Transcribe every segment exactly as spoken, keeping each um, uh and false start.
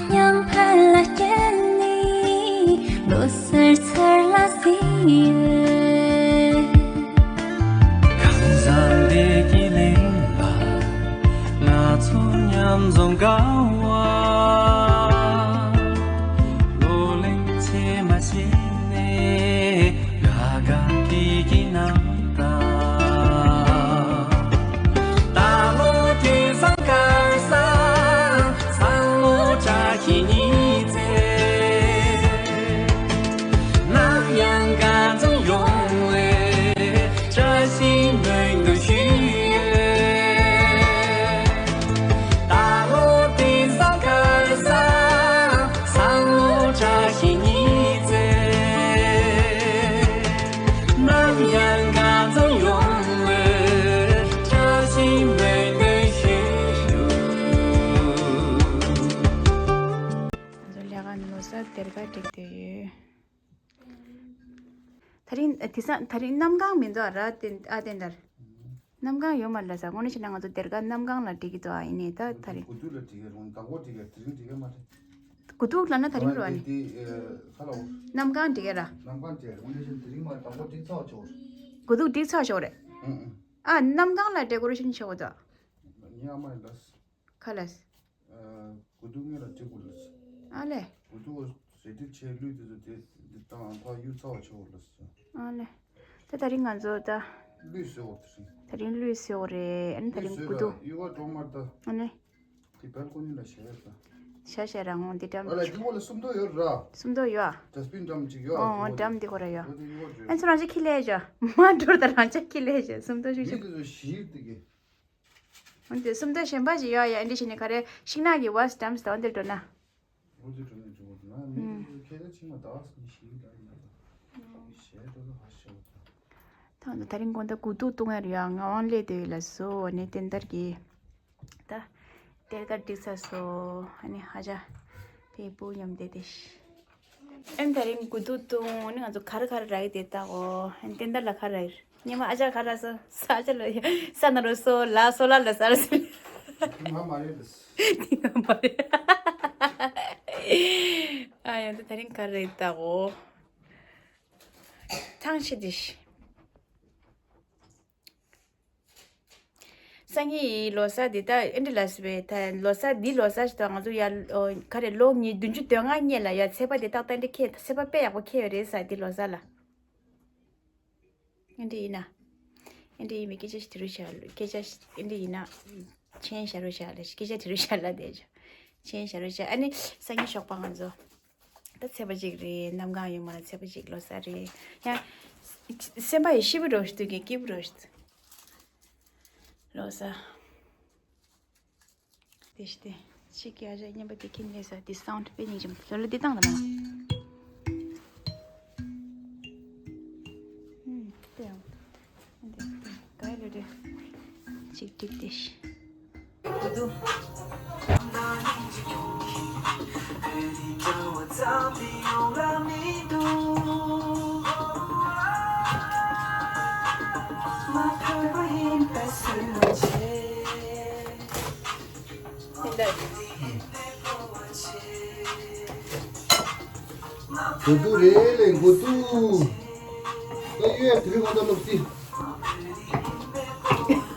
མཉམ་འཕེལ་ལ་བརྟེན་ནས་ལོ་གསར་ཚར་ལ་ཟིན་ཡོད། ཁམས་བཟང་བདེ་སྐྱིད་གླིང་ལ་ང་ཚོ་མཉམ་འཛོམས་དགའ་བ། ལོ་གླིང་ཕྱེ་མ་བྱས་ནས་དགའ་དགའ་སྐྱིད་སྐྱིད་གནང་དང་། ད་ལོ་དུས་བཟང་སྐལ་བཟང་། སང་ལོ་བཀྲ་ཤིས་ཉི་ཚེ། ནམ་ཡང་དགའ་འཛོམས་ཡོང་བའི་བཀྲ་ཤིས་སྨོན་འདུན་ཞུས་ཡོད། ད་ལོ་དུས་བཟང་སྐལ་བཟང་། སང་ལོ་བཀྲ་ཤིས་ཉི་ཚེ། ནམ་ཡང་དགའ་འཛོམས་ཡོང་བའི་བཀྲ་ཤིས་སྨོན་འདུན་ཞུ། ང་ཚོ་ལས་ཀ་ནང་ལོ་གསར་སྡེར་ཁ་སྒྲིག་བསྡད་ཡོད། དེ་རིང་དེང་སང་དེ་རིང་གནམ་གང་མི་འདུག་ར། ཨ་བསྟན་དར། གནམ་གང་ཡོད་མ་རེད་ལབ་ས། དངོས་གནས་བྱས་ན་ང་ཚོ་སྡེར་ཁ་གནམ་གང་ལ་སྒྲིག་གི་འདུག་ཨ། ཡིན་ནའི་ད་དེ་རིང་དགུ་ཐུག་ལ་སྒྲིག་གི་རེད། དགོང་དག་སྒྲིག་གི་རེད། དེ་རིང་སྒྲིག་གི་མ་རེད། དགུ་ཐུག་ལབ་ན་དེ་རིང་རེད་པ། ཨ་ནི་དེ་ཁ་ལ་འོ། གནམ་གང་སྒྲིག་གི་ར། གནམ་གང་སྒྲིག་གི་རེད། དངོས་གནས་བྱས་ན་དེ་རིང་མ་རེད། དགོང་དག་སྒྲིག་ཚར་བ་ཆོག་རེད། དགུ་ཐུག་སྒྲིག་ཚར་བ་ཆོག་རེད། ཨུ་ཨུ། ཨ་གནམ་གང་ལ་སྒྲིག་དགོས་རེད་ཤིན་ཆོག་གོ་ད། ཉི་མ་ཡིན་ད། ཁ་ལ། ཨ། དགུ་ཐུག་ངེད་ལ་སྒྲིག་དགོས་ལ། ཨ་ལེ། དགུ་ཐུག་རེ་ཌི་བྱས་ལུས་དེ་ཚོ་དེ་འདི་བཏང་ཕར་གཡུག་ཚར་བ་ཆོག་ལ། ཨ་ལེ། ད་དེ་རིང་ང་ཚོ་ད། ལུས་བཟོས་འོ་དེ་རིང་། དེ་རིང་ལུས་བཟོས་འོ་རེད། ཨ་ནི་དེ་རིང་དགུ་ཐུག་གཡུག་པ་གྲོག་མར་ད། ཨ་ནི། དེ་བལ་ཀོ་ནི་ལ་བཞག་ཡོད་ད། བཞག་བཞག་ར་འོང་འདི་འགྲམ། ཨ་ལེ་དེ་འོག་ལ་སུམ་མདོ་ཡོད་ར། སུམ་མདོ་ཡོད་ཨ། ཌ་སི་བིན་འགྲམ་ཅིག་ཡོད་ཨ། འོ་འོ་འགྲམ་འདི་ཁོ་ར་ཡོད། འོ་དེ་གཡུག་པ་བྱོས། ཨ་ཚོ་རང་ཅག་ཁྱི་ལས་བྱ། མ་འགྲོ་ད་རང་ཅག་ཁྱི་ལས་བྱ། སུམ་མདོ་ཤུག་ཤུག་མི་དེ་ཚོ་ཞིག་དེ་གི། འོན་ཏེ་སུམ་མདོ་གཞན་པ་ཞིག་ཡོད་ཡ། ཨ་འདི་བྱས་ནས་ག་རེ་ཤིང་ནགས་ཀྱི་ཝ་སི་ཌམ་སི་དང་འདིར་འགྲོ་ན། འོ་དེ་འགྲོ་ནས་འགྲོ་བ་ན་མི་ཁྱེད་ད་ཕྱིན་མ་ད་ནི་ཤིང་ད་ཡིན་ད། ཞེས་འགྲོ་ད་ཧ་ཤོད་ད། ད་ད་རིང་དགོང་དག་དགུ་ཐུག་བཏུང་ཡ་རུ་ཡ་ངག་དབང་སླེབས་དུས་ལ་སོ་ནས་བསྟན་དར་གྱི་ད་གཏེར་ཁ་སྒྲིག་ཚར་སོ། ཨ་ནི་ཧ་ཅང་དེ་བུ་མཉམ་བསྡད་དེ། ཨེམ་དེ་རིང་དགུ་ཐུག་བཏུང་ནི་ང་ཚོ་ག་རེ་ག་རེ་རག་གི་དེ་ལྟ་གོ། ཨེམ་བསྟན་དར་ལ་ག་རེ་རག་གི་རེད། ཉི་མ་ཨ་ཅག་ག་རེ་ཟ། ས་ཨ་ཅག་ལ་ས་ན་རོ་སོ་ལ་སོ་ལ་ལ་ཟ་ར་སི། ང་མ་རེད་ལ་སི། དེ་ང་མ་རེད། ཨ་ཡང་དེ་དེ་རིང་ག་རེ་ལྟ་གོ། ཐང་ཆད་དེ་ཤི། སང་ཉིན་ལོ་གསར་འདི་ད་ཨེ་འདྲ་ལ་སི་བས་ད་ལོ་གསར་འདི་ལོ་གསར་ཞིག་ད་ང་ཚོ་ཡ་ཨོ་ག་རེ་ལོ་ཉིས་བདུན་ཅུ་དོན་ལྔ་སྔོན་ལ་ཡ་ཚེས་པ་འདི་ཏག་ཏག་འདི་ཁེལ། ཚེས་པ་དཔེ་ཡག་པོ་ཁེལ་ཡོད་རེད་ས་འདི་ལོ་གསར་ལ། ཨེ་འདྲ་ཡིན་ན། ཨེ་འདྲ་ཡིན་པའི་སྐད་ཆ་ཞིག་དྲི་རོགས་བྱ། སྐད་ཆ་ཞིག་ཨེ་འདྲ་ཡིན་ན། མཆན་བཞག་རོགས་བྱ་ལ་སྐད་ཆ་དྲི་རོགས་བྱ་ལ་དེ་བྱ། མཆན་བཞག་རོགས་བྱ། ཨ་ནི་སང་ཉིན་ཞོགས་པ་ང་ཚོ། ད་ཚེས་པ་གཅིག་རེད། གནམ་གང་ཡོད་མ་རེད། ཚེས་པ་གཅིག་ལོ་གསར་རེད། ཡང་། སེམས་པ་ཡི་ཤི་བུ་རོ་ཞིག་དུས་ཀྱི་སྐྱིད་པོ་རོ་ཞིག་ལོ་གསར། དེ་ཞིག་དེ། ཅིག་གི་ཨ་ཅག་སྙན་པ་དེ་ཁྱེད་ཉེ་ས་དེ་སའུན་ཌི་དཔེ་སྙིང་རྗེ་མོ་ལོ་ལོ་དེ་བཏང་དང་མ། ཨུམ། དེ་ཡང་། དེ་དེ་ག་ཡ་ལོ་དེ། ཅིག་ཏིག་དེ་ཤི། དེ་འདྲ། དགོས་འདུག་རེད་ལས་དགོས་འདུག་ད་ཡོད་དེ་རིང་ང་ད་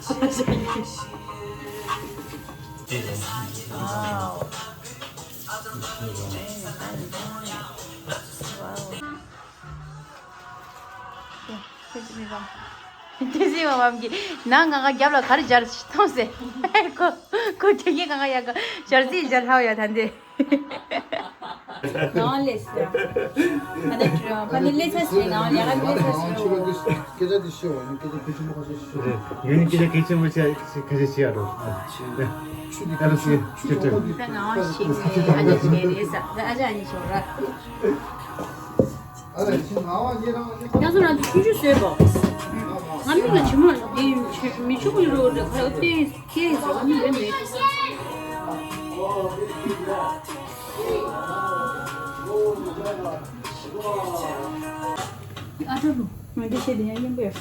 སློབ་སྲིད། ཁྱེད་ཀྱི་མི་མང་། ཁྱེད་ཀྱི་མི་མང་གིས་ནང་ང་ང་རྒྱབ་ལ་ག་རེ་སྦྱར་མཐོང་ཟེར། ཁོ་ཁོ་དེ་གིས་ང་ང་ཡག་ག་སྦྱར་རྩིས་སྦྱར་ལྷག་ཡ་ད་འདི། ང་ལས་ཟེར། ང་ནི་ཕ་ནི་ལས་ཚ་ཟེར་ང་ལས་ཀ་ལས་ཚ་ཟེར། སྐད་ཆ་དེ་ཤེས་བ་ཡིན། སྐད་ཆ་གལ་ཆེན་པོ་ཁ་ཤས་ཤེས་བ་ཡིན། ཡུན་སྐད་ཆ་གལ་ཆེན་པོ་ཆ་ཁ་ཤས་ཤེས་ཡ་རོ། ཨ་རོ་སི་ཅི་ཅི། ད་ང་ཤེས་ནས་ཨ་ནི་ཟེར་རེད་ས། ཨ་ཅག་ཨ་ནི་ཤོར་ར། ཡང་སོ་རང་ཚོ་ཆུང་ཆུང་བཟོས་པོ། ང་མིག་ལ་ཇི་མ་འདི་མི་ཆུང་ངུ་རོ་རེ་ཁ་ཡོད་ཏེ་ཁྱེད་ཟེར་བ་མི་ཡོད་མེད། ཨ་ཅག་ལོ་ང་འདི་བཤད་དེ་ཡང་སྙན་པོ་ཡོད།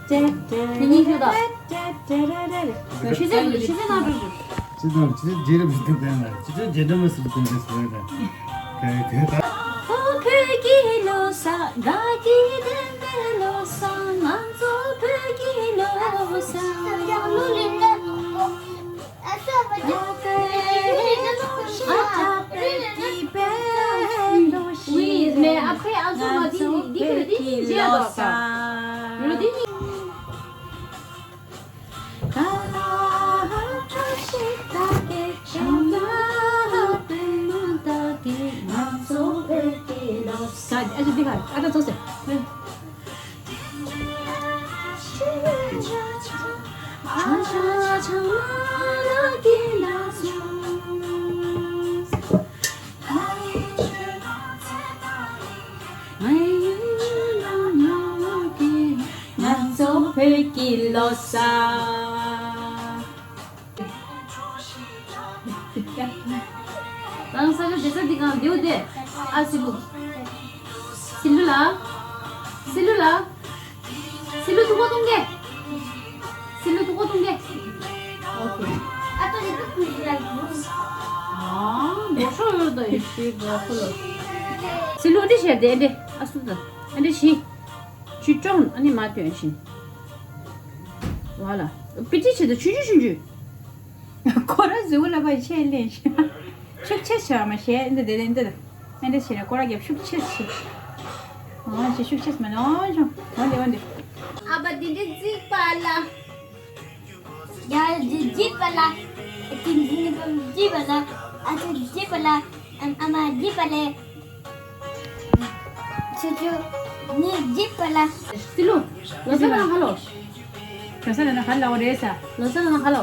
ཁྱེད་གཉིས་ཤོད་དང་། ཆི་ཟེར་ཆི་ཟེར་ན་འགྲོ་རྒྱུ། ཅི་དང་ཅི་རྗེས་རབས་ཞིག་ཏུ་བསྟན་ལ་ཅི་ཅི་རྗེས་འབྲང་མ་སུ་ཀུན་ཏེ་སུ་ཡོད་དང་། ཁ་ཡི་དེ་དང་། ཨོ་བོད་ཀྱི་ལོ་གསར་དགའ་སྐྱིད་ལྡན་པའི་ལོ་གསར། ང་ཚོ་བོད་ཀྱི་ལོ་གསར། Oui, mais après, un jour, on va dire, dire que le digne, j'ai adoré ça. Le digne. ང་ཚོ་བོད་ཀྱི་ལོ་གསར། རང་ས་ཆ་བསྡད་ས་འདི་གང་འདིའུ་དེ། ཨ་སི་ལུ། སི་ལུ་ལ། སི་ལུ་ལ། སི་ལུ་ཐུག་པ་གཏོང་གེ། སི་ལུ་ཐུག་པ་གཏོང་གེ། ཨོ་ཁེ། ཨ་ཏོ་ནི་ཏུ་ཁུ་ཡི་ལ་ལུ། ཨ་མོ་ཤོ་ཡོད་ད་ཡི་ཤི་ག་ཁུ་ལ། སི་ལུ་འདི་ཤེར་དེ་འདི་ཨ་སུ་ད་འདི་ཤི། ཆུ་ཀྲོང་ཨ་ནི་མ་ཐོན་ཤིན། ཝ་ལ། པི་ཏི་ཆེ་ད་ཆུ་ཆུ་ཆུ་ཆུ། ཁོ་ར་ཟེ་བོ་ལ་བ་ཆེ་ལེན་ཤ། ཤུགས་ཆེ་ཤ་མ་ཤེས་འདི་འདི་འདི་འདི། འདི་ཤེས་ར་ཁོ་ར་རྒྱབ་ཤུགས་ཆེ་ཤི། འོ་ཤི་ཤུགས་ཆེ་མ་ནོ་ཤོ། འོ་འདི་འོ་འདི། ཨ་བ་འདི་འདི་རྫིག་པ་ལ། ཡ་འདི་རྫིག་པ་ལ། ཏིང་འཛིན་པ་རྫིག་པ་ལ། ཨ་ཅེ་རྫིག་པ་ལ། ཨ་མ་རྫིག་པ་ལ། ཆུ་ཆུ། ནི་རྫིག་པ་ལ། སི་ལུ། ལོ་སར་ལ་ཧ་ལོ། ལོ་སར་ལ་ཧ་ལོ་རེད་ས། ལོ་སར་ལ་ཧ་ལོ།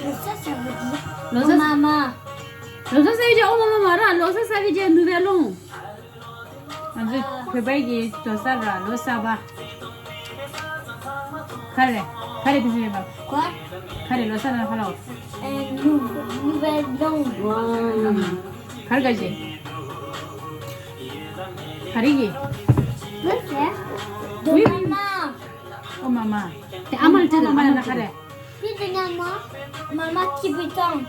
ལོ་སར་ས་བི་ཇི། ལོ་སར། ཨོ་མ་མ། ལོ་སར་ས་བི་ཇི་ཨོ་མ་མ་མ་ར་ལོ་སར་ས་བི་ཇི་ནུ་བེ་ལོང་། ང་ཚོ་བོད་པའི་གི་ལོ་སར་ར་ལོ་སར་བ། ག་རེ། ག་རེ་དེ་ཟེར་བ། ག་རེ་ལོ་སར་ལ་ཧ་ལོ། ཨེ་ནུ་ནུ་བེ་ལོང་། གར་ག་ཞེ། ག་རེ་གི། ཨོ་མ་མ། ཨོ་མ་མ། དེ་ཨ་མ་ལ་ཨོ་མ་མ་ལ་ག་རེ། ཨོ་མ་མ། མ་མ་ཁྱི་བི་ཏང་།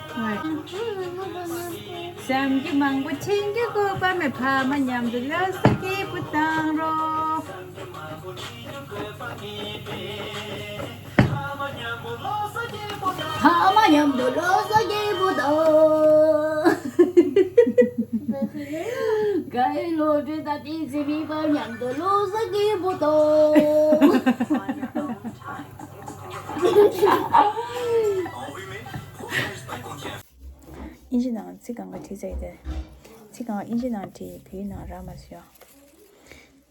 སེམས་ཀྱི་མང་པོ་ཆིན་གྱི་གོ་པ་མེ་ཕ་མ་མཉམ་དུ་ལོ་སར་སྐྱིད་པོ་བཏང་རོགས། ཕ་མ་མཉམ་དུ་ལོ་གསར་སྐྱིད་པོ་དང་། དགའ་བའི་བློ་གྲོས་དང་བསྟན་འཛིན་མི་པ་མཉམ་དུ་ལོ་གསར་སྐྱིད་པོ་དང་། ཨིན་ཇི་ནང་ཚིག་གང་ག་བྲིས་ཚར་ཡི་དེ། ཚིག་གང་ཨིན་ཇི་ནང་བྲིས་བོད་ནང་རག་མ་སོང་།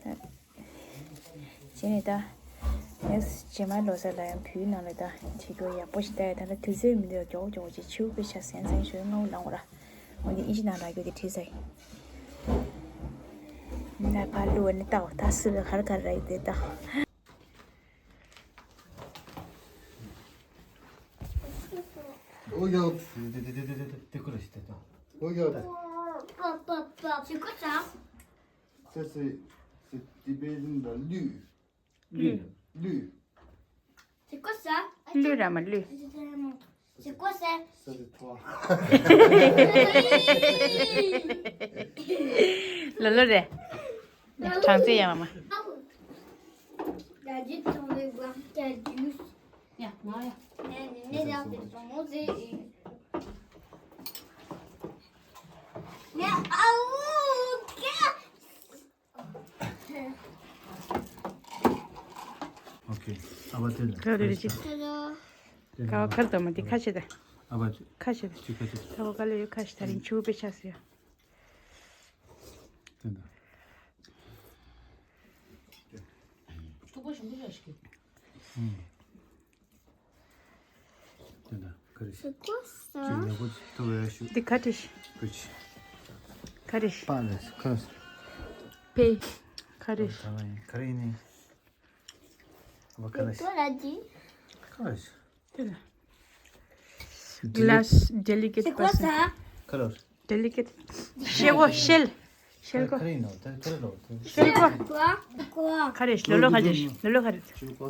ད། བྱས་ནས་ད། next རྗེས་མ་ལོ་གསར་ལ་ཡང་བོད་ནང་ལ་ད་བྲིས་རྒྱུ་ཡག་པོ་ཞིག་ལྟ་ཡ། ད་ལྟ་དུས་ཚོད་མི་འདུག་མགྱོགས་མགྱོགས་ཅིག་ཕྱིའུ་པེ་ཤ་སེན་སེན་ཞོས་ངའུ་ལང་བ་ར། འོ་ནི་ཨིན་ཇི་ནང་རག་རྒྱུ་དེ་བྲིས་ཚར་ཡི། ན་ཕ་ལུ་བ་ནི་ལྟའོ་ད་སུ་ལ་གར་གར་ར་ཡི་དེ་ད། ཨོ་ཡ། དེ་དེ་དེ་དེ་དེ་དེ་ཁོ་ར་ཞིག་དེ་ད། ཨོ་ཡ། C'est quoi ça? Ça, c'est, c'est tibétain, là, lu. Lu. Lu. C'est quoi ça? Lu ར་མ་lu། Je te montre. C'est quoi ça? Ça, c'est toi. ལོ་ལོ་རེད། གྲངས་ཚད་ཡང་མ། T'as dit que t'en veux voir, t'as dit. ཡ་ང་ཡ། Mais, mais, mais, là, c'est ton nom, c'est. Mais, ah, oh, okay. ཨ་བ་དེ་ལ། ཁ་རེ་རེ་ཅིག་ཁ་རེ་དང་མ་དེ་ཁ་ཤས་དང་། ཨ་བ་ཅིག་ཁ་ཤས་དང་། ཅིག་ཁ་ཤས་དང་། ད་བ་ག་ལེ་ཡོད་ཁ་ཤས་ད་རིང་ཆུ་བོ་པེ་ཆགས་སོ་ཡ། དེ་འདྲ། ཐུག་པ་ཞིམ་པོ་ཞིག་གི། ཨུམ། དེ་འདྲ་ག་རེ། C'est quoi ça? ཅིག་ཡག་པོ་ཅིག་ཐུག་ཡ་ཞུ། འདི་ག་རེ། ཀུ་ཅི། ག་རེ། པ་ལས་ཁ་ལས། པེ། ག་རེ། ག་རེ་ཡིན་ནི། ཨ་བ་ག་ལས། C'est quoi, là, dit? ག་ལས། དེ་ལ། Glace, delicate. C'est quoi ça? Color. Delicate. ཤེལ་སྒོ་ཤེལ། ཤེལ་སྒོ། ཤེལ་སྒོ། Quoi? Quoi? ག་རེ་ལོ་ལོ་ག་རེ་ལོ་ལོ་ག་རེ། Je veux pas.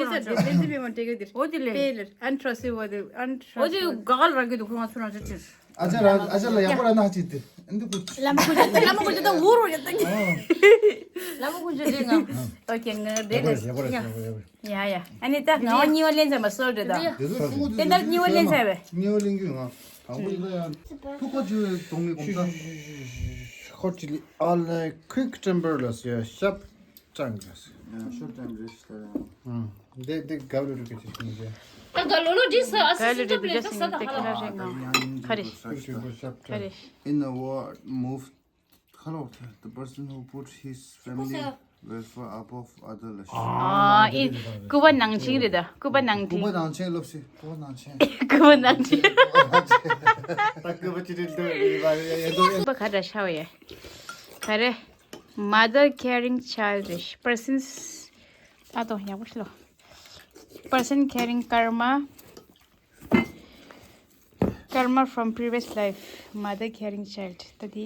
ཆེ་ས་དེ་བསྟན་འཛིན་པའི་མ་འབྲེལ་གི་དེ། འོ་དེ་ལས། སྤེལ་ལེར་ཨན་ཁྲོ་སི་བ་དེ་ཨན་ཁྲོ་སི། འོ་དེ་ག་ག་ལ་རག་གི་འདུག་ཁོ་ང་ཚོ་རང་ཅག་ཅིག་ཨ་ཅག་རང་ཨ་ཅག་ལ་ཡག་པོ་ར་ན་ཅིག་དེ་འདི་ཀུ། བླ་མ་ཀུན་སྤྱོད་བླ་མ་ཀུན་སྤྱོད་ད་འུར་འུར་ཡོད་ད་གི། བླ་མ་ཀུན་སྤྱོད་རེད་ང་། ཨོ་ཁེ་ང་རེད་ཡག་པོ་རེད་ཡག་པོ་རེད་ཡག་པོ་རེད། ཡ་ཡ། ཨ་ནི་ད་ང་བ་གཉིས་པ་ལེན་ཚར་བ་སོལ་རེད་ད། དེ་ཚོ་ཕྲུ་གུ་དེ་ཚོ་ད་གཉིས་པ་ལེན་ཚར་བས། གཉིས་པ་ལེན་རྒྱུ་ང་དང་པོ་དེ་ད་ཡང་ཐུག་པ་ཅིག་གཏོང་མི་གོམ་ས། ཁོ་ཅི་ལི་ཨ་ལ་ཁུག་ཊེམ་པར་ལ་སི་ཡ་ཤབ་ཅང་ག་སི། ཡ་ཤོར་ཊེམ་རེ་ཤི་ད་ཡང་། དེ་དེ་ག་ལོ་རུ་ཀེ་ཅི་ཤིང་ཇེ། ཨ་ག་ལོ་ལོ་ཇི་ས་ཨ་སི་སི་ཊེམ་ལེ་ས་ས་ད་ཧ་ལ་ཧ་ལ། ཁ་རེ། ཁུག་ཊེམ་པར་ཤབ་ཁ་ཅང་། རེ། In a word, move. Hello, the person who put his family welfare above other ལ། ཨ་ཨི་སྐུ་པ་ནང་ཆེན་རེད་ད། སྐུ་པ་ནང་ཆེན། སྐུ་པ་ནང་ཆེན་སློབ་སི། སྐུ་པ་ནང་ཆེན། སྐུ་པ་ནང་ཆེན། ད་སྐུ་པ་ཅི་རེད་འདུག་ཡིན་པ་ཡ་ཡ་འདུག་སྐུ་པ་ག་འདྲ་ཤ་བ་ཡ། ག་རེ། Mother caring child རེད། Persons ད་དོ་ཡག་པོ་ཤི་ལོ། Person caring karma. Karma from previous life, mother caring child. ད་དེ་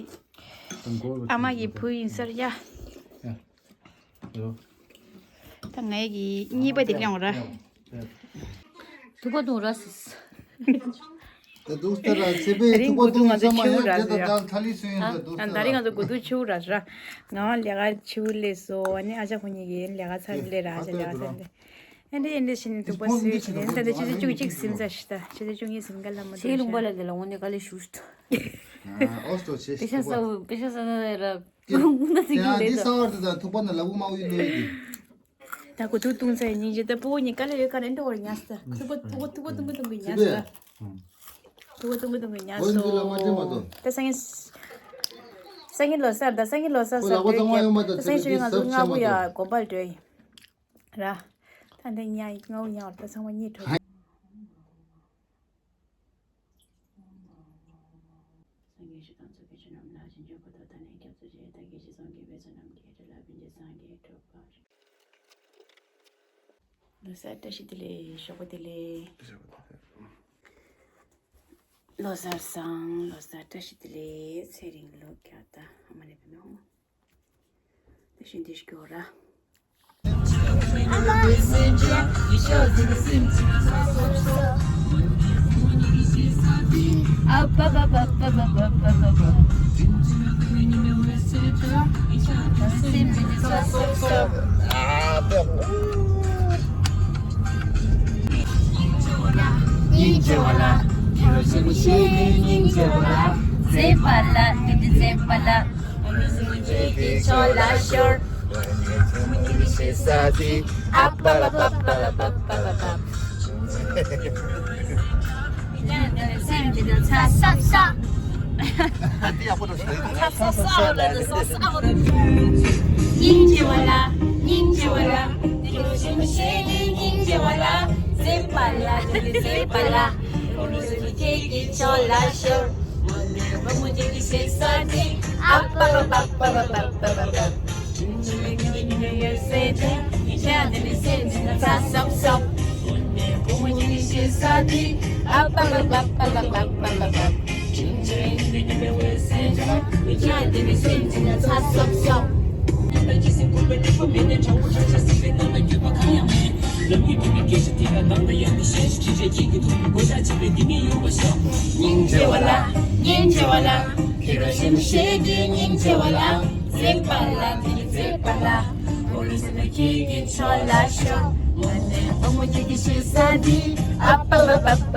ཨ་མ་གི་བུ་ཡིན་ས་རེད་ཡ། ད་ངའི་གི་གཉིས་པ་དེ་སླེབས་ར། ཐུག་པ་འཐུང་ར་སི། ད་དུང་ལྟ་ར་ཚེ་དཔལ་ཐུག་པ་འཐུང་ཚང་མ་ཡང་བྲེལ་དང་ཐལ་ལི་སུ་ཡིན་ད་དུང་ལྟ་ར། ད་རིང་ང་ཚོ་དགུ་ཐུག་ཆུ་ར་ར། ང་ལས་ཀ་ཆུ་ལས་སོ་ཨ་ནི་ཨ་ཅག་ཁོ་གཉིས་ཀྱི་ལས་ཀ་ཚར་ལས་ར་ཨ་ཅག་ལས་ཀ་ཚར་ལས། ཨེ་འདྲ་ཨེ་འདྲ་བྱས་ནས་འདུག་པ་སུས་བྱས་ནས་ད་ལྟ་ཆུ་ཚོད་བཅུ་གཅིག་ཟིན་ཚར་ཤི་ད་ཆུ་ཚོད་བཅུ་གཉིས་ཟིན་ག་ལ་མ་ཆེ་འདུག་ལུང་པ་ལ་དེ་ལ་འོང་ནས་དཀའ་ལས་ཞུ་ཤི་ད། ཨོ་སྟོ་ཆེ་པེ་ཤ་ས་པེ་ཤ་ས་ན་ཡ་ར་ཀུང་ན་ཟིག་གི་ལས་ད། ད་ཐུག་པ་ན་ལ་བུ་མ་བུ་ཡིན་ནོ་ཡིན། ད་གོ་ཐུག་བཏུང་ཚར་ཉིན་རྗེས་ད་སྤུ་གུ་གཉིས་དཀའ་ལས་ཡོད་ག་རེ་འདྲ་བར་ཉལ་ས་ད་ཐུག་པ་ཐུག་པ་ཐུག་པ་ཐུག་པ་ཐུག་པ་ཉལ་ས་ད། ཐུག་པ་ཐུག་པ་ཐུག་པ་ཉལ་སོ། ད་སང་ཉིན་སང་ཉིན་ལོ་གསར་ད་སང་ཉིན་ལོ་གསར་ས་འགྲོ་གི་ད་སང་ཉིན་ཆུ་ཚོད་ལྔ་དུ་ང་ཚོ་ལྔ་པོ་ཡ་དགོན་པར་འགྲོ་ཡིན། ར། ད་འདི་ཉ་ཡི་ང་འུ་ཉ་བར་ད་ཚང་མ་གཉིད་ཁྲོ། སངས་རྒྱས་ཆོས་དང་ཚོགས་ཀྱི་མཆོག་རྣམས་ལ། བྱིན་གྱིས་བརྐོས་ཏོ་ད་ནི་སྐྱབས་སུ་མཆི། བདག་གིས་ཞིང་གསུམ་གྱི་བེ་ཚོ་རྣམས་ཀྱི་དྲི་ལ་ཕན་ཕྱིར་སངས་རྒྱས་འགྲུབ་པར། ལོ་གསར་བཀྲ་ཤིས་བདེ་ལེགས། ཞོགས་པ་བདེ་ལེགས། ལོ་གསར་བཟང་། ལོ་གསར་བཀྲ་ཤིས་བདེ་ལེགས། ཚེ་རིང་ལོ་བརྒྱ། ད་ཨ་མ་ནས་བུད་མེད་ཧོ། དེ་བཞིན་དེ་སྐྱོ་ར། སྙིང་རྗེ་བ་ལ། ཁྱེད་རང་ཆེན་པོ་ཞིག་གི་སྙིང་རྗེ་བ་ལ། མཛེས་པ་ལ། དེ་འདྲ་མཛེས་པ་ལ། ཁྱེད་ཀྱི་ཕྱོགས་ལ་ཤོར། ཨ་པ་པ་པ་པ་པ་པ་པ་པ། སེམས་ཀྱི་ཚ་སོབ་སོབ། འདི་ཡག་པོ་འདུག་ཟེར། ཚ་སོབ་སོབ་ལ་འདི་སོབ་སོབ་འདི། སྙིང་རྗེ་བ་ལ། སྙིང་རྗེ་བ་ལ། དེ་རུ་ཞིམ་ཞེས་ཀྱི་སྙིང་རྗེ་བ་ལ། མཛེས་པ་ལ། དེ་མཛེས་པ་ལ། ཁོ་རུ་སུ་ཁྱེད་ཀྱི་ཕྱོགས་ལ་ཤོར། མོ་ནས་བུ་མོ་ཁྱེད་ཀྱི་ཞེ་ས་དེ། ཨ་པ་པ་པ་པ། སྙིང་རྗེ་བ་ལ། སྙིང་རྗེ་བ་ལ། ཁྱེད་རང་ཞིམ་ཞེས་ཀྱི་སྙིང་རྗེ་བ་ལ། མཛེས་པ་ལ། དེ་མཛེས་པ་ལ། ཁོ་རུ་སུ་ཁྱེད་ཀྱི་ཕྱོགས་ལ་ཤོར། མོ་ནས་བུ་མོ་ཁྱེད་ཀྱི་ཞེ་ས་དེ། ཨ་པ་པ་པ།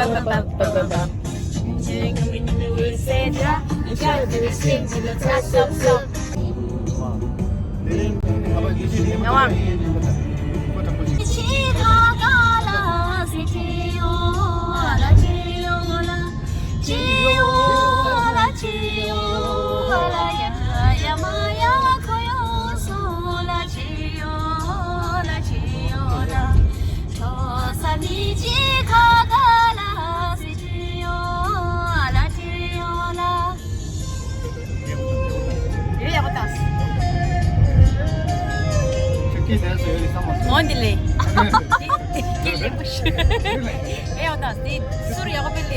སྙིང་རྗེ་བ་ལ། སྙིང་རྗེ་བ་ལ། ཁྱེད་རང་ཞིམ་ཞེས་ཀྱི་སྙིང་རྗེ་བ་ལ། མཛེས་པ་ལ། དེ་མཛེས་པ་ལ། འོ་འདི་ལས། སྐད་ལེགས་པོ་ཞིག་ཨེ་ཡོང་དང་། འདི་ཟུར་ཡག་པོ་དཔེ་ལེགས། དེ་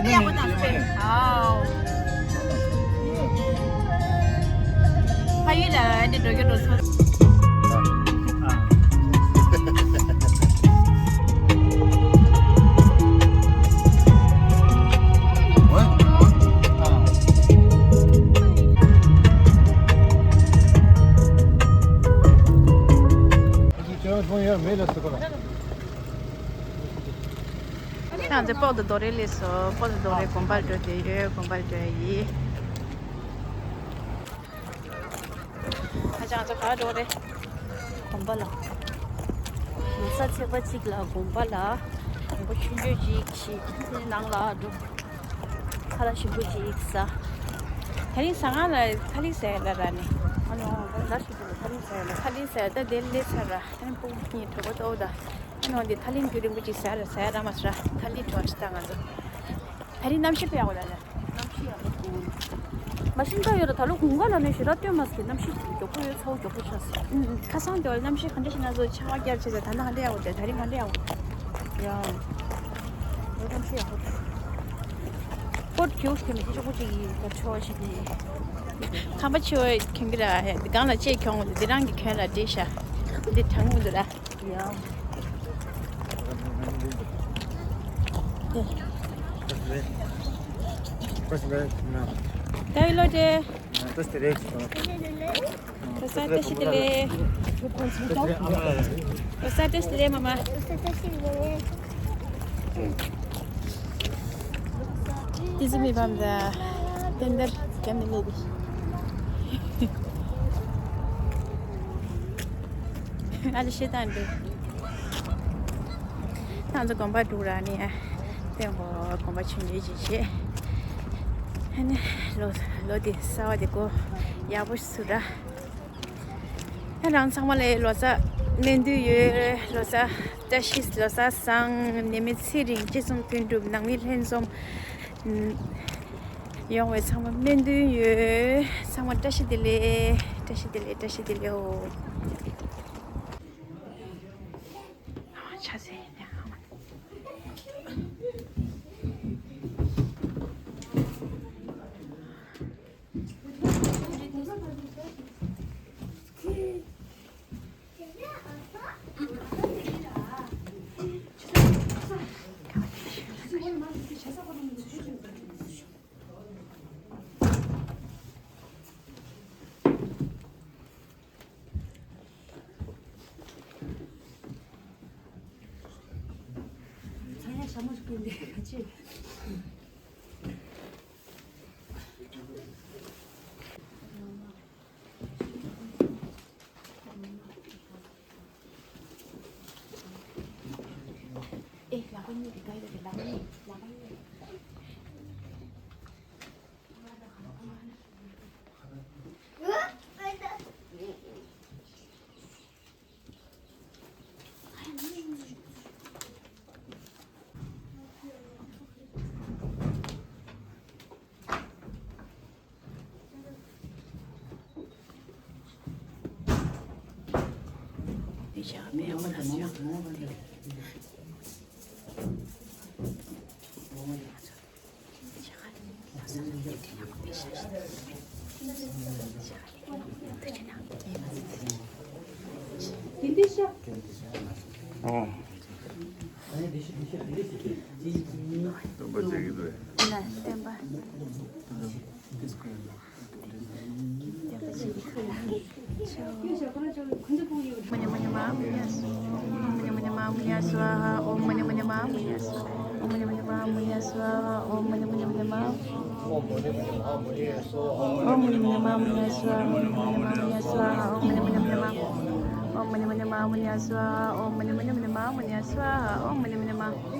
ནས་ཡག་པོ་དང་སྤེལ། ཨའོ། ཕ་ཡུལ་ལ་འདི་འགྲོ་རྒྱུ་འགྲོ་སོང་། ང་ཚོ་སྤོག་ཏུ་རྡོ་རེ་སླེབས་སོང་། སྤོག་ཏུ་རྡོ་རེ་དགོན་པར་འགྲོ་བསྡད་ཡོད། དགོན་པར་འགྲོ་ཡིན། ཨ་ཅག་ང་ཚོ་ག་པར་འགྲོ་རེད། དགོན་པ་ལ། ཡིན་ས་ཚེས་པ་གཅིག་ལ་དགོན་པ་ལ། དགོན་པ་ཆུང་ཆུང་ཅིག་ཞིག་དེ་ནང་ལ་འགྲོ། ཁ་ལག་ཞིམ་པོ་ཅིག་ཟ། ད་རིང་ཟ་ཁང་ལ་ཐ་ལི་ཟ་ཡ་ལ་ར་ནི། ཨ་ནི་ཟ་ཞིག་འདུག་ཐ་ལི་ཟ་ཡ་ལ། ཐ་ལི་ཟ་ཡ་ད་དེ་ལས་ཚར་ར། ཨ་ནི་སྤུ་གུ་གཉིས་གྲོད་ཁོག་ལྟོགས་ད། ཨ་ནི་འོན་ཏེ་ཐ་ལི་རྒྱུན་རིང་པོ་ཅིག་ཟ་ར་ཟ་ཡ་ར་མ་ཟ་ར། ཐ་ལི་བྲོ་ཞིག་ད་ང་ཚོ། ད་རིང་གནམ་གཤིས་དཔེ་ཡག་པོ་རེད། གནམ་གཤིས་ཡག་པོ་འདུག་མ་གཞི་འདྲ་ཡོད་ར། ད་ལོ་དགུན་ཁ་ལ་ནི་ཞེ་དྲག་སྟོན་མ་སོང་། གནམ་གཤིས་མགྱོགས་པོ་ཡོད། ཚ་བོ་མགྱོགས་པོ་ཆགས་སོང་། ཨུ་ཨུ། ཁ་སང་དེ་བ་གནམ་གཤིས་ག་འདྲ་ཞིག་ན་ཚོ་ཆར་པ་བརྒྱབ་བྱས་ཙང་། ད་ལྟ་ག་འདྲ་ཡག་པོ་འདུག་ད་རིང་ག་འདྲ་ཡག་པོ་འདུག་ཡ། ལོ་གནམ་གཤིས་ཡག་པོ་འདུག་ཀོ་ཊི་ཁྱེའུ་ཞིག་མི་དེ་ཆོག་པོ་ཅིག་ཡིན། ད་ཆོག་ཞིག་ནི་ཁང་པ་ཆེ་བ་གྱོན་གི་ར། དེ་སྒང་ལ་ཅིག་གྱོན་འོང་། དེ་རང་གི་གྱོན་ལ་འགྲིག་ཤག་འདི་གྲང་མོ་འདུག་ར། ཡ། ད་ཡི་ལོ་དེ། ད་ས་ཏེ་སི་ཏེ་ལེ། ད་ས་ཏེ་སི་ཏེ་ལེ་མ་མ། ཏི་ཙི་མི་བམ་ད། ཏན་ཏན་གམ་ནི་ལེ་བི། ཨ་ལེ་ཤེ་ཏན་དུ། ང་ཚོ་དགོན་པ་འགྲོ་ར་ནི། ཏེ་ཧོ་དགོན་པ་ཆུང་ཆུང་ཅིག་བྱས། ཨ་ནི་ལོ་ལོ་འདི་གསར་པ་འདི་ཀོ་ཡག་པོ་ཞིག་བཟོ་ར། ཨ་རང་ཚང་མ་ལ་ལོ་གསར་སྨོན་འདུན་ཡོད། ལོ་གསར་བཀྲ་ཤིས་ལོ་གསར་བཟང་། ནད་མེད་ཚེ་རིང་། ཅི་བསམ་དོན་འགྲུབ། ནང་མི་ལྷན་འཛོམས། ཡོང་བའི་ཚང་མ་སྨོན་འདུན་ཡོད། ཚང་མ་བཀྲ་ཤིས་བདེ་ལེགས། བཀྲ་ཤིས་བདེ་ལེགས། བཀྲ་ཤིས་བདེ་ལེགས་འོ། ཆ་ཟེ། ཨོ། སྟོན་པ་མཇལ་གྱི་འདུག ॐ मणि मणि महामणि स्वाहा। ॐ मणि मणि महामणि स्वाहा। ॐ मणि मणि महामणि स्वाहा। ॐ मणि मणि महामणि स्वाहा।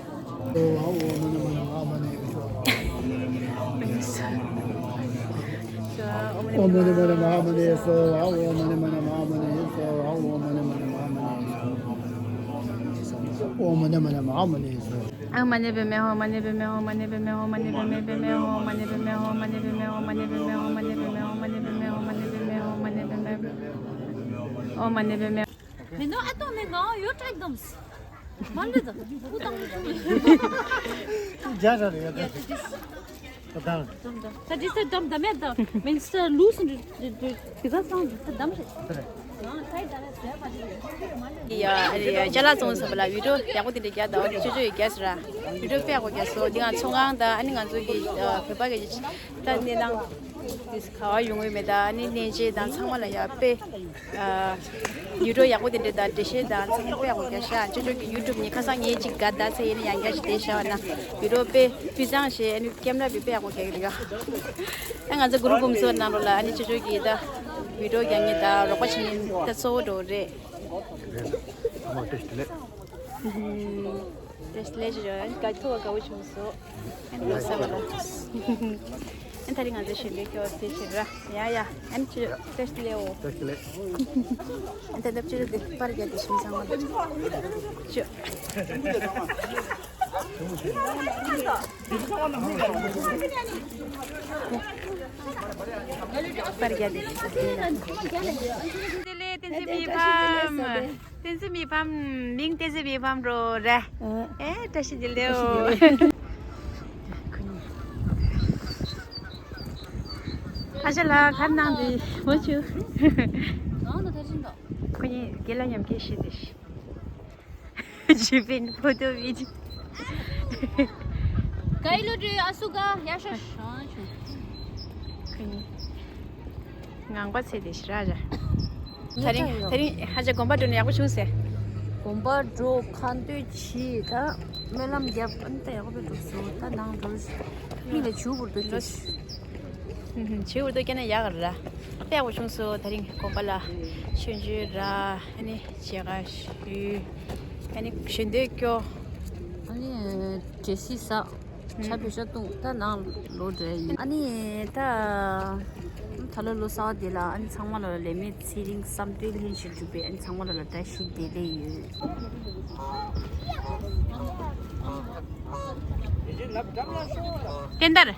ཨང་མ་ཎི་པདྨེ་ཧཱུྃ། མ་ཎི་པདྨེ་ཧཱུྃ། མ་ཎི་པདྨེ་ཧཱུྃ། མ་ཎི་པདྨེ་ཧཱུྃ། མ་ཎི་པདྨེ་ཧཱུྃ། མ་ཎི་པདྨེ་ཧཱུྃ། མ་ཎི་པདྨེ་ཧཱུྃ། མ་ཎི་པདྨེ་ཧཱུྃ། མ་ཎི་པདྨེ་ཧཱུྃ། མ་ཎི་པདྨེ་ཧཱུྃ། མ་ཎི་པདྨེ་ཧཱུྃ། མ་ཎི་པདྨེ་ཧཱུྃ། ཨོཾ་མ་ཎི་པདྨེ། མེ་ནོ་ཨ་ཏོ་མེ་ནོ་ཡོ་ཏྲེ་དམ་སི། མ་ལེ་ད། ཧུ་དང་ཧུ་དང་། རྒྱ་ར་རེ་ཡ་ད། ད་དང་། ད་ཏི་སི་དམ་ད་མེ་ད། མིན་སི་ལུ་སི་འདི་འདི་འདི་ག་སང་འདི་ད་དམ་རེ། ཡ་ཡ་ཅ་ལག་བཙོང་ཟིན་པ་ལ་བི་ཌིའོ་ཡག་པོ་དེ་འདྲ་རྒྱག་ད། ཨོ་ཅོ་ཅོ་ཡི་རྒྱག་ཟེར་ར། བི་ཌིའོ་དཔེ་ཡག་པོ་རྒྱག་སོང་། འདི་ང་ཚོང་ཁང་དང་ཨ་ནི་ང་ཚོ་གི་བོད་པ་གི་ད་གནས་སྟངས་དེ་ག་བ་ཡོང་གི་མེད། ད་ཨ་ནི་གནས་མཇལ་དང་ཚང་མ་ལ་ཡ་དཔེ། ཨ། བི་ཌིའོ་ཡག་པོ་དེ་འདྲ་དང་འགྲེལ་བཤད་དང་ཚང་མ་དཔེ་ཡག་པོ་རྒྱག་ཤག་ཅོ་ཅོ་གི་ཡུ་ཊུབ་ནི་ཁ་སང་ངས་ཅིག་དགའ་ད་ཚེ་ཡིན་ན་ཡང་བསྐྱར་ཞིག་བལྟས་ཤག་ན། བི་ཌིའོ་དཔེ་སྤུས་གཙང་ཞིག་ཨ་ནི་ཀེམ་ར་བི་དཔེ་ཡག་པོ་རྒྱག་གི་འདུག་ཡ། ཨ་ང་ཚོ་གུ་རུ་གུམ་སོ་ནང་ལོགས་ལ་ཨ་ནི་ཅོ་ཅོ་གི་ད་བི་ཌིའོ་རྒྱག་མཁན་དང་རོགས་པ་བྱེད་མཁན་ད་གཙོ་བོ་འགྲོ་རེད། རེད། ཨ་མ་བཀྲ་ཤིས་བདེ་ལེགས། བཀྲ་ཤིས་བདེ་ལེགས་ཞུ། ཨ་ནི་དགའ་ཐུག་པ་དགའ་བོ་བྱུང་སོང་། ཨ་ནི་ལོ་གསར་པ་ལ། ཨ་ནི་ད་རིང་ང་ཚོ་གཞོན་པའི་སྐྱོ་བ་དེ་བྱེད་ར། ཡ་ཡ། ཨ་ནི་ཅི་བཀྲ་ཤིས་བདེ་ལེགས་འོ། བཀྲ་ཤིས་བདེ་ལེགས། ཨ་ནི་ད་ལྟ་ཅི་རུ་དེ་པར་རྒྱག་དེ་ཤིང་ཚང་མ་ཅོ། པར་རྒྱག་དེ་ཤིང་ཚང་མ། བདེ་ལེགས་བསྟན་འཛིན་མི་ཕམ། བསྟན་འཛིན་མི་ཕམ། མིང་བསྟན་འཛིན་མི་ཕམ་རོ་ར། ཨ། ཨེ་བཀྲ་ཤིས་བདེ་ལེགས་འོ། ཨ་ཅག་ལགས་གར་གནང་དེ་མོ་ཆུ། ཁོ་གཉིས་དགེ་ལ་མཉམ་སྐད་བཤད་དེ་ཤི། ཇི་པིན་ཕོ་ཏོ་བི་ཇི། ག་ཡི་ལོ་དྲི་ཨ་སུ་ག་ཡ་ཤ་ཤ་ཆུ། ཁོ་གཉིས། ངང་པ་ཚེ་དེ་ཤི་ར་ར། ད་རིང་ད་རིང་ཧ་ཅང་དགོན་པ་འགྲོ་ན་ཡག་པོ་བྱུང་ཟེར། དགོན་པ་འགྲོ་ཁ་འདོན་བྱེད་ད་སྨོན་ལམ་རྒྱབ་ཨ་ནི་ད་ཡག་པོ་འགྲོ་སོང་ད་ནང་འགྲོ་མི་ལ་བྱུ་བུར་དུ་སྐྱེ། བྱུ་བུར་དུ་སྐྱེ་ན་ཡག་ར། ད་ཡག་པོ་བྱུང་སོང་། ད་རིང་དགོན་པ་ལ་ཆོས་འབྱོན་ར་ཨ་ནི་མཇལ་ཁ་ཞུས། ཨ་ནི་ཞལ་འདོན་སྐྱོར། ཨ་ནི་འབྲས་སིལ་ཟ། ཆ་བོད་ཤ་བཏུང་། ད་ནང་ལོག་འགྲོ་ཡ་ཡིན། ཨ་ནི་ད་ད་ལོ་ལོ་གསར་པ་འདི་ལ་ཨ་ནི་ཚང་མ་ལ་ལས་མེད་ཚེ་རིང་བསམ་གྲུབ་ལྷན་ཞིག་གྲུབ་པའི་ཨ་ནི་ཚང་མ་ལ་ལ་བཀྲ་ཤིས་བདེ་ལེགས་ཡོད། བསྟན་དར།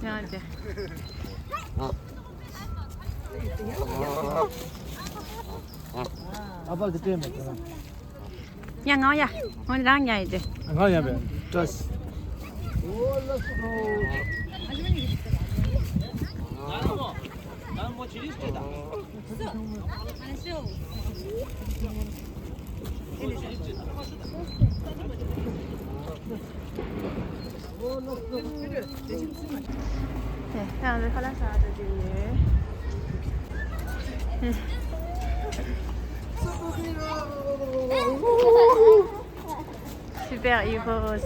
ཡང་དེ། ཨ་ཕ་གི་སྤྲད་མེད་ཀྱང་། ཡ་ང་ཡ། ང་རང་ཉལ་ཡི་དེ། ང་ཡ་བས་ཏྲས། Super Eagles.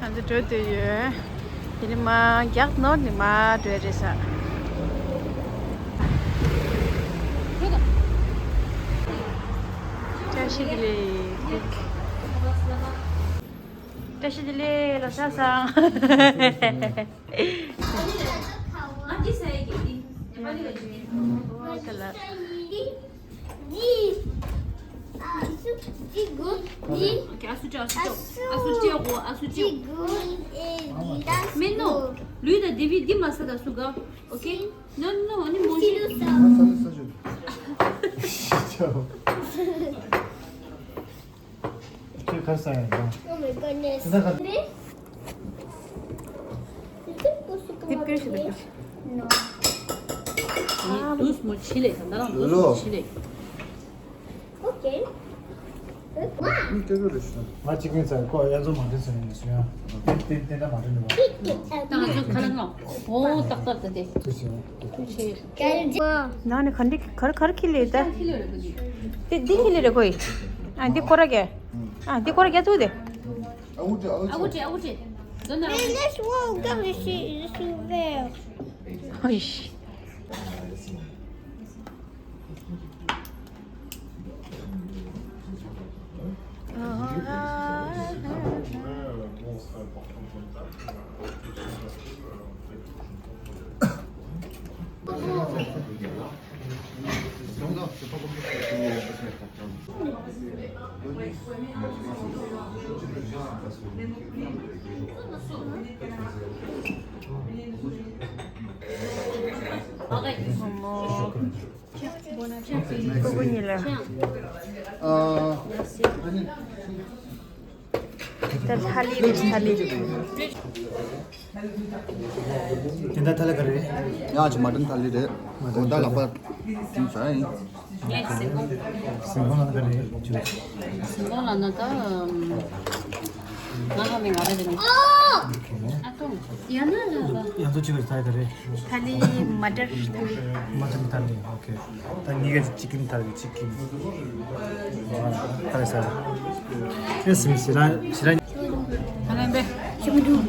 ང་ཚོ་འགྲོ་འདོད་ཡོད། དེ་ནི་མ་རྒྱག་ནོར་ནི་མ་འགྲོ་རེད་ས། བཀྲ་ཤིས་བདེ་ལེགས། བཀྲ་ཤིས་བདེ་ལེགས། ལོ་གསར་བཟང་། ཨ་སུ་ཅི་ཨ་སུ་ཅི་ཨ་སུ་ཅི་གོ་ཨ་སུ་ཅི། མེ་ནོ། ལུས་དང་དེ་བི་འདི་མ་ས་ད་སུ་ག། ཨོ་ཁེ། ནོ་ནོ་ནི་མོ་ཤི། ཁྱོད་གར་ས་ཡ་ཡང་། Oh my goodness. ད་ག་དེབ་སྐྱོར་ཞིག་ལ་སྐྱོར། No. དུས་མོ་ཆི་ལེ་ད་ལྟ་རང་དུས་མོ་ཆི་ལེ། Okay. ང་གཅིག་ངེས་ཚར་ཁོ་ཡ་ཚོ་མ་དྲན་ཟེར་ནས་སུ་ཡང་། དེ་དེ་དེ་འདྲ་མ་དྲན་འདུག་བ། ད་ང་ཚོ་ཁ་ལ་ང་འོ་ཏག་ཏག་ད་དེ། དེ་བྱས། ནང་ནས་ག་འདྲི་གར་གར་ཁྱི་ལས་ད། དེ་འདི་ཁྱི་ལས་རེད་ཁོ་ཡི། ཨ་འདི་ཁོ་ར་གས། ཨ་འདི་ཁོ་ར་གས་ཐུག་དེ། ཨ་འུ་ཏྲེ་ཨ་འུ་ཨ་འུ་ཏྲེ། ཨ་འུ་ཏྲེ། ཛོ་ན་ར། Hey, let's walk up the sea, the sea there. ཧོ་ཤི། ཁོ་བོ་གཉིས་ལ། ཨ། ད་ཐ་ལི་རེད་ཐ་ལི། དེ་འདྲ་ཐ་ལི་ག་རེ་རེད། ཡང་ཅི་མ་ཏན་ཐ་ལི་རེད། མ་ཏན་ད་ལག་པ་དེ་ཚ་ཡིན། སིང་གོང་ལ་ག་རེ་རེད། སིང་གོང་ལ་ན་ད། ང་ཧ་མི་ང་རེ་རེད། ཨ་ཏོ། ཡང་ན་ལ་ལ། ཡང་ཚོ་ཅི་ག་རེ་ཐ་ལི་ག་རེ་རེད། ཐ་ལི་མ་ཏར་ཐ་ལི། མ་ཏར་ཐ་ལི། ཨོ་ཁེ། ད་གཉིས་ཀ་ཅི་ཀིན་ཐ་ལི་ཅི་ཀིན། ཐ་ལི་ས། ཨེ་སིམ་སི་ར་སི་ར། ཐ་ལན་པེ། ཤི་མི་འདུག་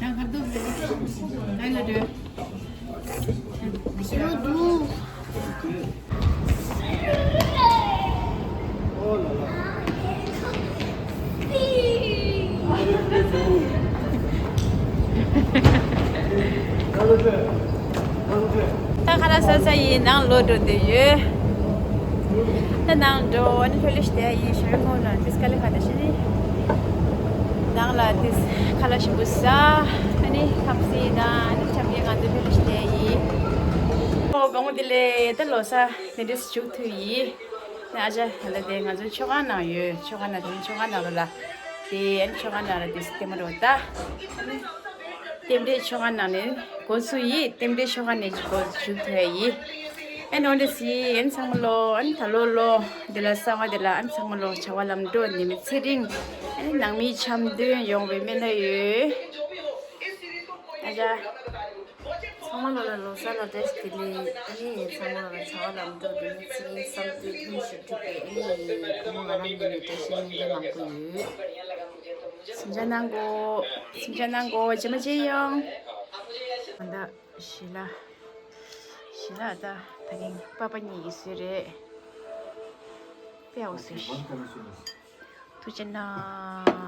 ཡང་ཁར་དུ་ལ་དུ། ཤི་མི་འདུག་ད་ཁ་ལག་ཟ་ས་ཡི་ནང་ལོག་འགྲོ་འདོད་ཡོད། ད་ནང་འགྲོ་ཨ་ནི་ལྷོད་ལྷོད་ཞིག་བསྡད་ཡིན་ཞོར་ངོ་ལ་ཏིས་ཀ་ལི་ཁ་ད་ཤི་ནི། ནང་ལ་ཏིས་ཁ་ལག་ཞིམ་པོ་ཟ། ཨ་ནི་ཁམས་སི་ན་ཨ་ནི་འཆམ་གྱི་ང་ཚོ་ལྷོད་ལྷོད་ཞིག་བསྡད་ཡིན། ཨོ་བང་བོ་དེ་ལས་ད་ལོ་ས་དེ་འདྲས་བཞུགས་ཐུབ་ཡིན། ཨ་ཅག་ད་ལྟ་དེ་ང་ཚོ་མཆོད་ཁང་ནང་ཡོད། མཆོད་ཁང་ནང་དེ་མཆོད་ཁང་ནང་ལོ་ལ་དེ་ཨ་ནི་མཆོད་ཁང་ནང་ལ་དེ་སི་ལྟད་མོ་རོ་ད། རྟེན་འབྲེལ་མཆོད་ཁང་ནང་ནས་འགོ་ཚུགས་ཡིན། རྟེན་འབྲེལ་མཆོད་ཁང་ནས་འགོ་ཚུགས་ཐུབ་ཡིན། ཨ་ནི་འོན་ཏེ་སི་ཨ་ནི་ཚང་མ་ལོ་ཨ་ནི་ད་ལོ་ལོ་འདི་ལ་གསར་བ་འདི་ལ་ཨ་ནི་ཚང་མ་ལོ་བྱ་བ་ལམ་འགྲོ་ནི་མི་ཚེ་རིང་ཨ་ནི་ནང་མི་འཆམ་མཐུན་ཡོང་བའི་སྨོན་ལམ་ཡོད། ཨ་ཅག་ཚང་མ་ལོ་ལ་ལོ་གསར་ལ་བཀྲ་ཤིས་བདེ་ལེགས། ཨ་ནི་ཚང་མ་ལོ་ལ་བྱ་བ་ལམ་འགྲོ་བདེ་མོ་ཚིག་བསམ་ཚུལ་ཐུན་ཞིག་འགྲུབ་པའི། ཨ་ནི་བུ་མོ་ང་རང་ངོས་ནས་བཀྲ་ཤིས་སྨོན་འདུན་མང་པོ་ཡོད། སེམས་ཆ་གནང་གོ། སེམས་ཆ་གནང་གོ། རྗེས་མ་མཇལ་ཡོང་། ད་ཞི་ལ། ཞི་ལ་ད་ད་རིང་པ་ཕ་གཉིས་ཀྱི་བཟོས་རེད། དཔེ་ཡག་པོ་བཟོས་ཤག་ཐུགས་རྗེ་གནང་།